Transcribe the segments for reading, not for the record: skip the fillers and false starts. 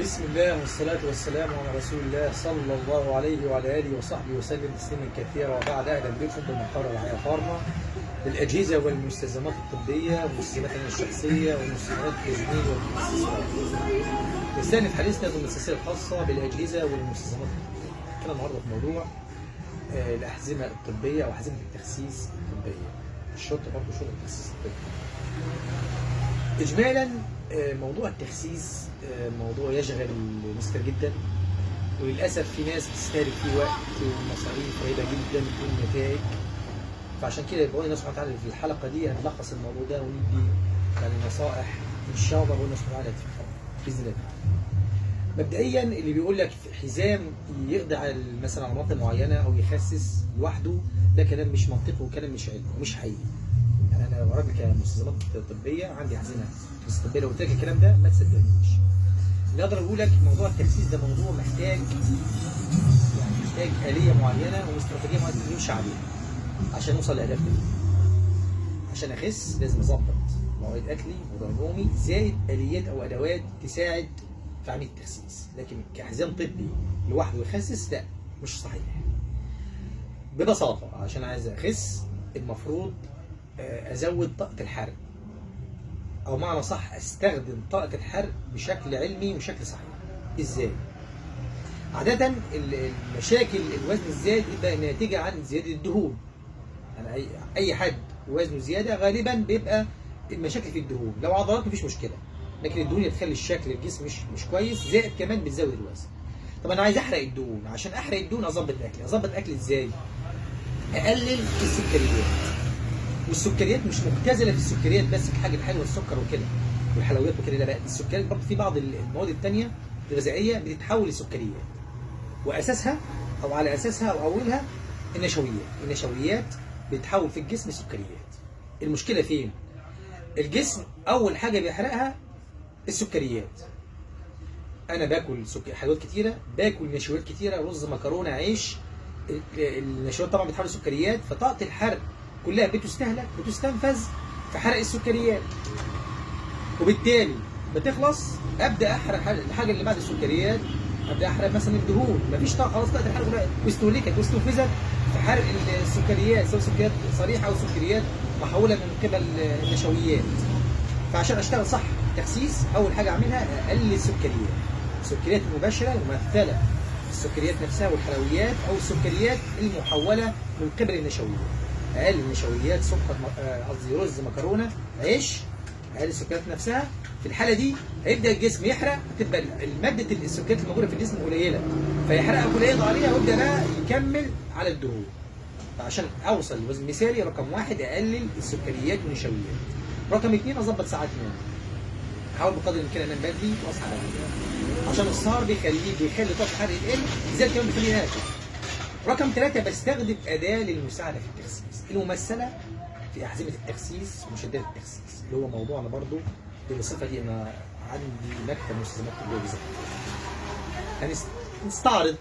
بسم الله والصلاة والسلام على رسول الله صلى الله عليه وعلى آله وصحبه وسلم تسليما كثيرا، وبعد أهلا بكم بمقر رعاية فارما للأجهزة والمستلزمات الطبية ومستلزمات الشخصية ومستلزمات التجميل والإكسسوارات. نستأنف حديثنا ضمن السلسلة الخاصة بالأجهزة والمستلزمات الطبية. كنا النهارده في موضوع الأحزمة الطبية أو أحزمة التخسيس الطبية. الشرط برضه شرط التخسيس الطبي. إجمالا موضوع التخسيس موضوع يشغل ناس كتير جدا، وللأسف في ناس بتستهلك فيه وقت ومصاريف رهيبة جدا بدون نتائج. فعشان كده يبقى الله سبحانه وتعالى في الحلقة دي هنلخص الموضوع ده وندي يعني نصائح إن شاء الله ربنا سبحانه وتعالى تفيدكم بإذن الله. مبدئيا اللي بيقول لك حزام يقضي على مثلا على مناطق معينة أو يخسس لوحده، ده كلام مش منطقي وكلام مش علمي ومش حقيقي. يعني انا راجل كمستلزمات طبية عندي حزمه طبية، لو قلت لك الكلام ده ما تصدقنيش. اللي اقدر اقول لك موضوع التخسيس ده موضوع محتاج يعني محتاج آلية معينة واستراتيجيه معينة نمشي عليها عشان نوصل لهدفنا. عشان اخس لازم اظبط مواعيد اكلي ومواعيد نومي، زائد اليات او ادوات تساعد في عملية التخسيس. لكن كحزام طبي لوحده يخسس لا، مش صحيح. ببساطة عشان عايز اخس المفروض ازود طاقة الحرق، او معنى صح استخدم طاقة الحرق بشكل علمي وشكل صحيح. ازاي؟ عادة المشاكل الوزن الزايد بيبقى ناتجة عن زيادة الدهون. يعني اي حد وزنه زيادة غالبا بيبقى المشاكل في الدهون. لو عضلات مفيش مشكلة، لكن الدهون تخلي الشكل الجسم مش كويس، زائد كمان بتزود الوزن. طب انا عايز احرق الدهون، عشان احرق الدهون اظبط اكلي. اظبط اكلي ازاي؟ اقلل السكريات. والسكريات مش مختزله في السكريات بس، الحاجة الحلوة السكر وكده والحلويات وكده، لا بقى السكريات برضه في بعض المواد الثانية الغذائية بتتحول لسكريات، واساسها او على اساسها او اولها النشويات. النشويات بتتحول في الجسم سكريات. المشكلة فين؟ الجسم اول حاجة بيحرقها السكريات. انا باكل حلويات كتيرة، باكل نشويات كتيرة، رز مكرونه عيش، النشويات طبعا بتتحول لسكريات، فطاقه الحرق كلها بتستهلك بتستنفذ في حرق السكريات، وبالتالي بتخلص. ابدا احرق الحاجة اللي بعد السكريات، ابدا احرق مثلا الدهون، مفيش طاقة خلاص، طاقة الحرق كلها استهلكت واستنفذت في حرق السكريات، سواء سكريات صريحه او سكريات محوله من قبل النشويات. فعشان اشتغل صح تخسيس اول حاجة اعملها اقلل السكريات، السكريات المباشرة الممثلة السكريات نفسها والحلويات او السكريات المحوله من قبل النشويات. اقلل النشويات، سكر، قصدي رز مكرونه عيش، اقلل السكريات نفسها. في الحالة دي هيبدا الجسم يحرق، تبقى المادة السكريات الموجودة في الجسم قليله، فيحرقها كلها يقضي عليها ويبدا بقى يكمل على الدهون. فعشان اوصل لوزن مثالي رقم واحد اقلل السكريات والنشويات. رقم اثنين اظبط ساعات نوم، احاول بقدر الامكان انام بدري واصحى بدري، عشان السهر بيخلي طاقة الحرق تقل، زائد كمان بيخليني اكل. رقم ثلاثة بستخدم أداة للمساعدة في التخسيس الممثلة في أحزمة التخسيس ومشدات التخسيس، اللي هو موضوعنا برضو. بالصفة دي أنا عندي مكتب مستلزمات طبية بالظبط. هنستعرض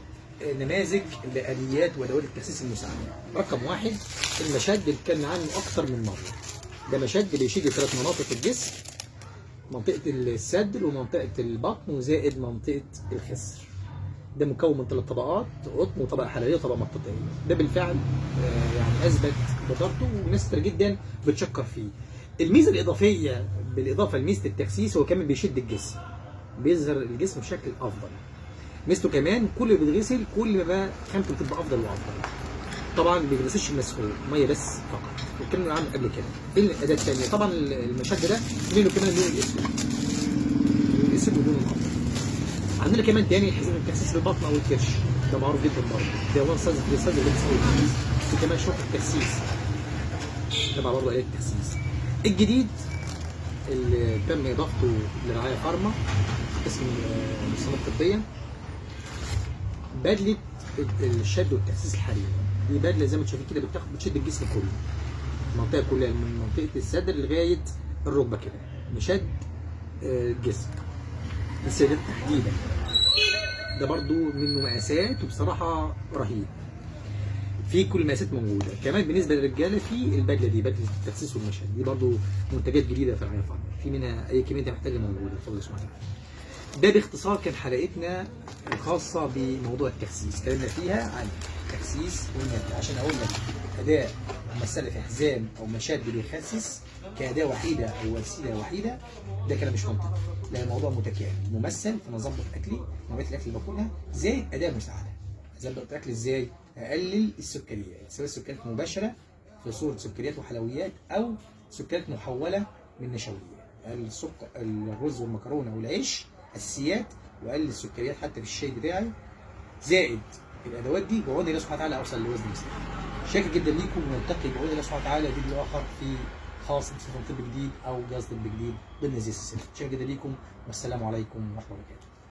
نماذج لآليات وأدوات التخسيس المساعدة. رقم واحد المشد اللي اتكلمنا عنه أكثر من مرة. ده مشد بيشد ثلاث مناطق في الجسم، منطقة الصدر ومنطقة البطن وزائد منطقة الخصر. ده مكون من ثلاث طبقات، قطن وطبقه حرارية وطبقه مطاطيه. ده بالفعل يعني اثبت جدارته وناس كتير جدا بتشكر فيه. الميزة الاضافية بالاضافة لميزه التخسيس هو كمان بيشد الجسم، بيظهر الجسم بشكل افضل. ميزته كمان كل ما بيتغسل كل ما خامته بتبقى افضل وافضل. طبعا ما بيتغسلش مسحوق، مية بس فقط، واتكلمنا عنه قبل كده. ايه الاداة الثانية؟ طبعا المشد ده منه كمان اللون الاسود، اللون الاسود واللون الابيض. عندنا كمان تاني حزام التخسيس للبطن او الكرش، ده معروف جدا برضه، ده one size free size وده. في كمان شرطه التخسيس تبع برضه آلية التخسيس. الجديد اللي تم اضافته لرعاية فارما قسم المستلزمات الطبية، بدله الشد والتخسيس الحريمي. دي بدله زي ما انتم شايفين كده بتشد الجسم كله، المنطقة كلها من منطقة الصدر لغاية الركبة كده، مشد الجسم السيدات تحديدا. ده برضو منه مقاسات وبصراحة رهيب، في كل المقاسات موجودة. كمان بالنسبة للرجالة في البدلة دي، بدلة التخسيس والمشد دي برضو منتجات جديدة في العيافة، في منها أي كمية أنت محتاجها موجودة. اتفضل يا اسماعيل. ده باختصار كان حلقتنا الخاصة بموضوع التخسيس، اتكلمنا فيها عن التخسيس، قلنا عشان اقول لك اداه ممثلة في حزام او مشد بيخسس كاداة وحيده او وسيلة وحيده، ده كلام مش منطقي. لا، الموضوع متكامل ممثل في نظام اكلي، نوعية الاكل اللي باكلها، زائد اداه مساعدة. اظبط الاكل ازاي؟ اقلل السكريات، سواء السكريات مباشرة في صوره سكريات وحلويات او سكريات محوله من نشويات. اقلل السكر، الرز والمكرونه والعيش اساسيات، واقلل السكريات حتى في الشاي بتاعي، زائد الادوات دي بعون الله سبحانه وتعالى اوصل لوزن مثالي. شاكر جدا ليكم، ونلتقي بعون الله سبحانه وتعالى فيديو اخر في خاص بسيستم طب جديد او جهاز طب جديد ضمن هذه السلسلة. شاكر جدا ليكم، والسلام عليكم ورحمة الله وبركاته.